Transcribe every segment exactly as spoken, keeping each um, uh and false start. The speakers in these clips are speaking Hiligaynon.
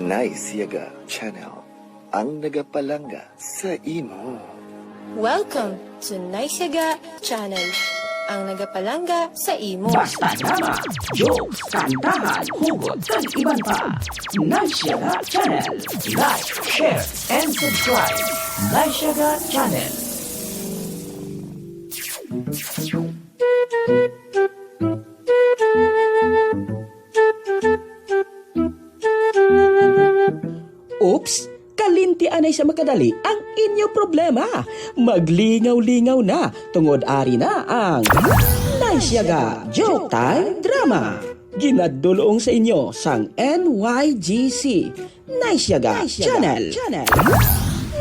Nice Yaga Channel, ang nagapalangga sa imo. Welcome to Nice Yaga Channel, ang nagapalangga sa imo. Basta drama, jokes, kantahan, hugot, kag iban pa. Nice Yaga Channel. Like, share, and subscribe. Nice Yaga Channel. Oops! Kalinti anay sa makadali ang inyo problema. Maglingaw-lingaw na, tungod ari na ang Nice Yaga Joke Time Drama. Ginadulong sa inyo sang N Y G C, Nice Yaga Channel.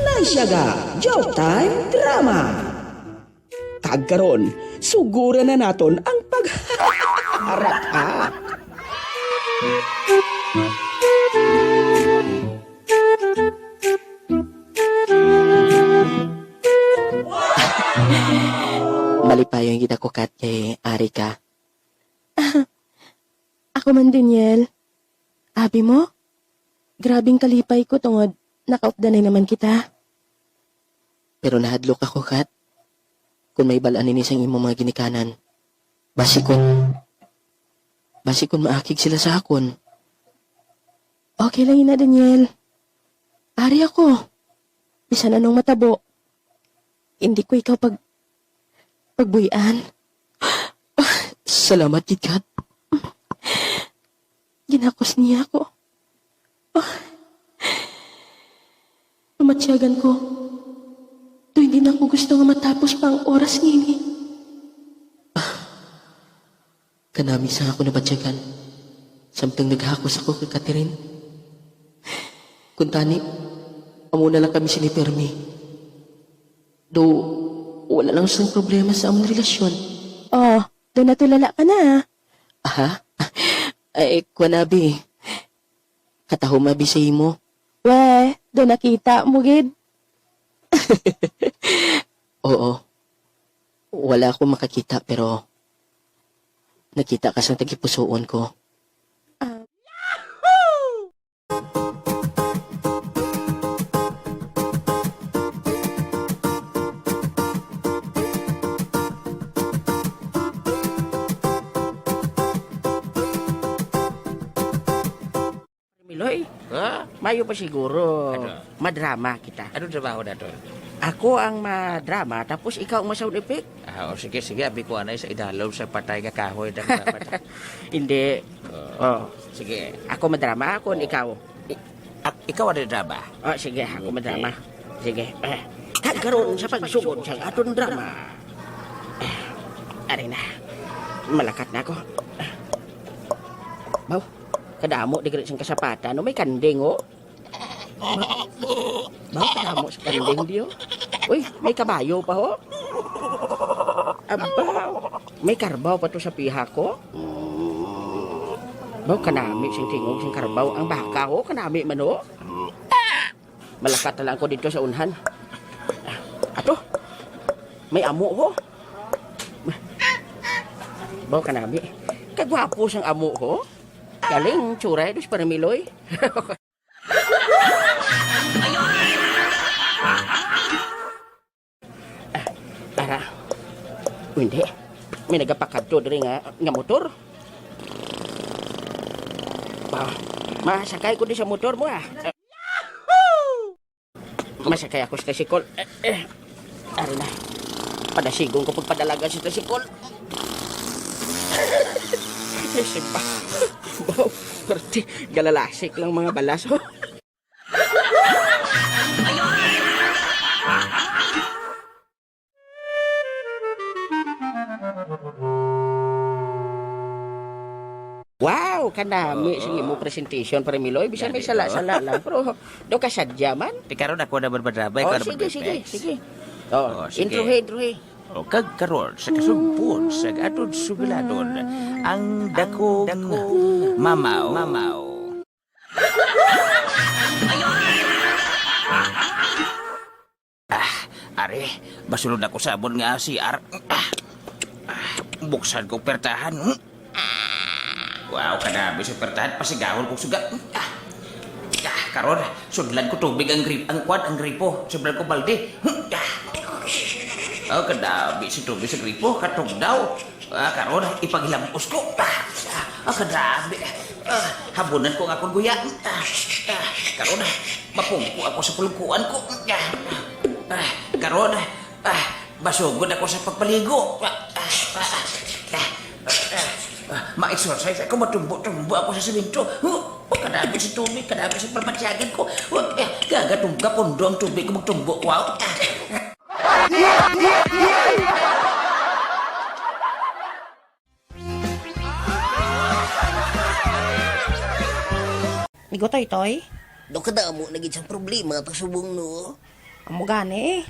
Nice Yaga Joke Time Drama. Kag karon, suguran na naton ang pagharap. Malipayon gid ako, Kat, kay ari ka. Ako man, Daniel. Abi mo? Grabing kalipay ko tungod nakaupdanay naman kita. Pero nahadlok ako, Kat, kung may bal-an ini sang imong mga ginikanan. Basi kun, basi kun maakig sila sa akon. Okay lang ina, Daniel. Ari ako. Bisan anong matabo, hindi ko ikaw pag, pagbuy-an. Salamat gid, Kat. Ginakos niya ako. Namatyagan ko. Do hindi na ako gusto nga matapos pa ang oras ngini. Kanami sang ako nabatyagan, samtang naghakos ako kay Catherine. Kuntani, amo na lang kami sini pirmi. Do, wala lang sang problema sa amon relasyon. Oh, do natulala ka na. Aha? Ay, kuwan, abi. Katahom, abi, sa imo. We, do nakita mo gid. Oo. Wala ako makakita, pero nakita ka sang tagipusoon ko. Ah. Miloy, ha? Mayo pa siguro. Ano? Madrama kita. Ano trabaho naton? Ako ang madrama, tapos ikaw ang ma-sound effect? Ah, o, sige, sige. Abi ko anay sa idalom sa patay nga kahoy na patay. Hindi. Oh. Oh. Sige. Ako madrama, ako ang ikaw. I-, ak-, ikaw ang drama. Oh, sige, ako madrama. Sige. Eh, kag karon sa pagsugod sa aton drama. Eh, ari na. Malakat na ako. Baw, kadamo digri sing kasapatan, no? May kanding, oh. Baw, kadamo sa kanding, di, oh. Uy, may kabayo pa, oh. Abaw, may karbaw pa to sa piha ko. Baw, kanami sing tingog sing karbaw ang baka, oh. Kanami man, oh. Malakat na lang ko dito sa unhan. Ato, may amo, oh. Baw, kanami. Kagwapo sang amo, oh. Galing, tsuray, dos para miloy. Ah, ara. O, hindi. May nagapakadto diri nga, nga motor. Ah, masakay ko di sa motor mo, ah. Masakay ako sa tricycle. Eh, eh. Ari na. Padasigon ko pagpadalagan sa tricycle. Ay, sipa. Wow, perte. Galalasik lang mga balas, oh. Wow, kanami sing imo presentation, Pare Miloy. Bisan may sala-sala lang, pero do ka sadya man. Di karon ako na magmadrama, oh, ikaw na sige, sige, sige. Oh, sige. Introhe, introhe. O, kag karon sa kasugpon sa aton sugilanon, ang dakong mamaw. Mamaw. Ah, ari, masulod ako sa amon nga C R. Ah, ah, buksan ko pertahan. Wow, kanami sa pertahan, pasigahon kong suga. Ah, ah, Karon, sudlan ko tubig ang grip-, ang kwan, ang gripo. Sudlan ko balde. Ah, kadabi si tubig sa gripo, katugdaw. Ah, karon, ipaghilamos ko. Ah, ah, kadabi. Ah, habunan ko ang akon guya. Ah, ah, karon, mapungko ako sa pulungkuan ko. Ah, ah, karon, ah, masugod ako sa pagpaligo. Ah, ah, ah, ah, ah, ah, ma-exercise ako, matumbo-tumbo ako sa semento. Huh, kadami sa tubig, kadami sa pamatyagan ko. Huh, ah, gagatong kapondo ang tubig ko, magtumbo ko. Ah. Migo Toytoy? Daw kadamo na gid sang problema ta subong, no? Amo gani eh.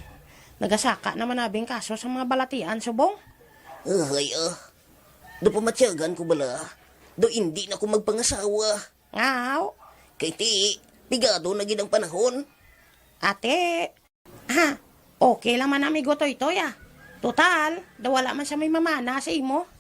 Nagasaka naman abi ang kaso sa mga balatian subong. Ahay, ah. Daw pamatyagan ko bala. Daw indi na ko magpangasawa. Ngaw? Kay ti, pigado na gid ang panahon. Ate, Ha, okay lang man, amigo Toytoy, ah. Total, daw wala man siya may mamana sa imo.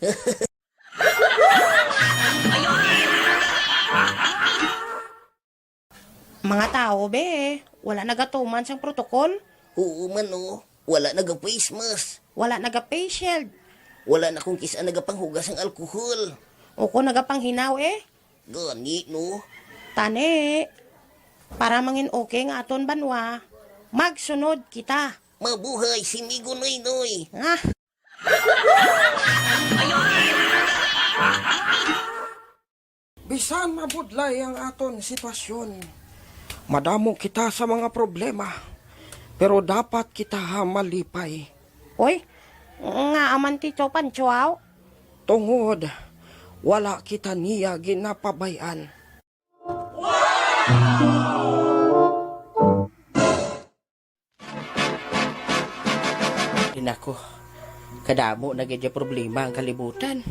Mga tawo, be, wala nagatuman sang protocol. Oo man, oh. Wala naga-face mask. Wala naga-face shield. Wala na kung kis-a nagapanghugas sang alcohol. O kung nagapanghinaw, eh. Gani, no? Tani, para mangin okay nga aton banwa, magsunod kita. Mabuhay si Migo Noynoy! Ah. Bisan mabudlay ang aton sitwasyon, madamo kita sa mga problema, pero dapat kita malipay. Oy, nga aman Tito Pancho, aw? Tungod, wala kita niya ginapabay-an. Ay, nako. Kadamo na gid yung problema ang kalibutan.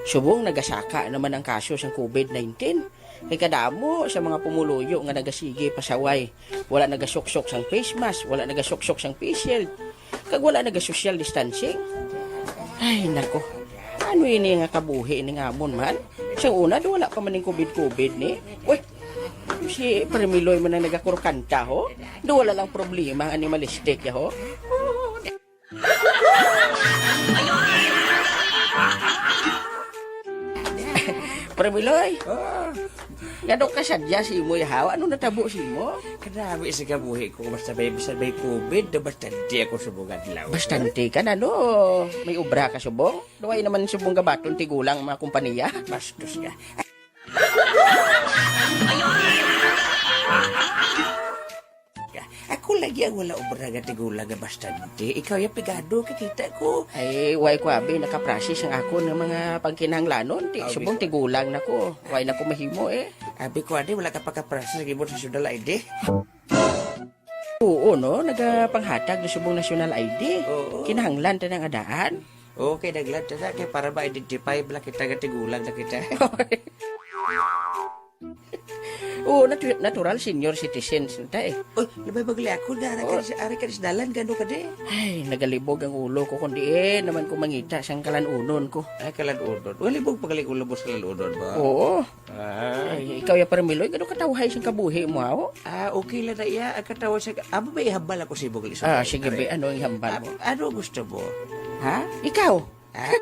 Subong nagasaka naman ang kaso sang covid nineteen. Kay kadamo sa mga pumuluyo nga nagasige pasaway. Wala nagasuksok sang face mask, wala nagasuksok sang face shield, kag wala naga-social distancing. Ay, nako. Ano ini nga kabuhi ni nga amon man? Sa una, do wala pa man ning covid-covid ni. Uy, si Permiloy man ang nagakurkanta, ho? Do wala lang problema ang animalistic, ya, ho? Permiloy, Ah, ngadto ka sadya si imo, yahaw? Ano natabo si imo? Kadami sa kabuhi ko, basta may, basta may covid, na basta di ako subong adlaw. Bastante ka na, no? May obra ka subong? Duway naman subong gabaton tigulang mga kompanya. Bastos ka. Ako lagi ang wala obra nga tigulang nga bastante. Ikaw ya pigado, kakita ko. Ay, way ko abi nakaprocess ang akon nga mga pangkinahanglanon. Ti, Abi subong ko. Tigulang na ko. Way na ko mahimo, eh. Abi ko, adi, wala ka pakaprocess sa gibot sa national I D? Oo, no? Nagapanghatag na subong national I D. Oo. Kinahanglan ta nang adaan. Okay, naglan ta na kay para ma-identify bala kita nga tigulang na kita. Oo, natu-, natural senior citizens na ta, eh. Uy, labay magliakon nga, ara ka Oh. sa, ara ka sa dalan, gano ka di? Ay, nagalibog ang ulo ko kung diin naman ko mangita sang kalanunon ko. Ay, kalanunon. Walibog pagaling ulo mo sa kalanunon ba? Oo. Ah. Ay, ikaw ya, Permiloy, gano katawhay sang kabuhi mo, aw? Ah, okay lang na iya. Ang katawa sa, amo ba ihambal ako sa imo, Glisod? Ah, sige, Are. Be, ano ang hambal Ah, mo? Ano gusto mo? Ha? Ikaw? Ah?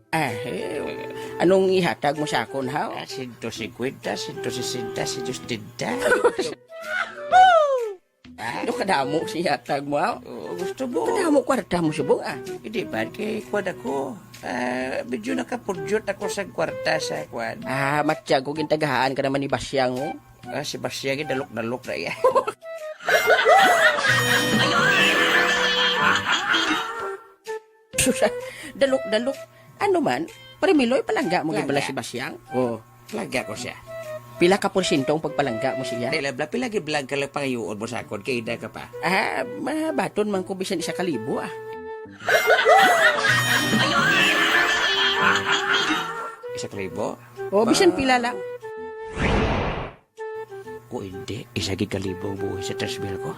Ah, eh, anong ihatag mo sa akon, haw? Ah, sento singkwenta, sento sesenta, sento setenta. Ah? Ano kadamo si hatag mo, haw? Oo, gusto mo? Kadamo kwarta mo subong, ah. Hindi man, kay kwan ako. Ah, medyo nakapudyot ako sa kwarta sa kwan. Ah, matyag ko gintagahaan ka naman ni Basyang, oh. Ah, si Basyang, eh, dalok-dalok na iya. Sus, ah, dalok-dalok. Ano man, Permiloy, palangga mo gid bala Palangga. Si Basyang? Oh. Palangga ko siya. Pila ka porsyento ang pagpalangga mo siya? Dili, bla, pila gid bala ka lang pangayuon mo sa akon, kay ida ka pa. Ah, mabaton man ko bisan isa ka libo, ah. Isa ka libo? Oh, bisan Ma- pila lang. Kung hindi, isa gid ka libo ang buhi sa trash bill ko.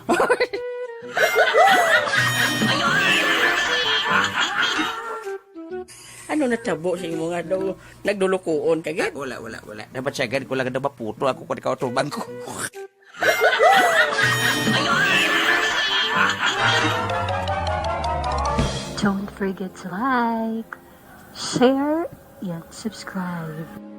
Ano natabo sa imo nga daw nagdulukuon ka gid? Wala, wala, wala. Dapat siya gani ko lang daw maputo ako kung ikaw atubang ko. Don't forget to like, share, and subscribe.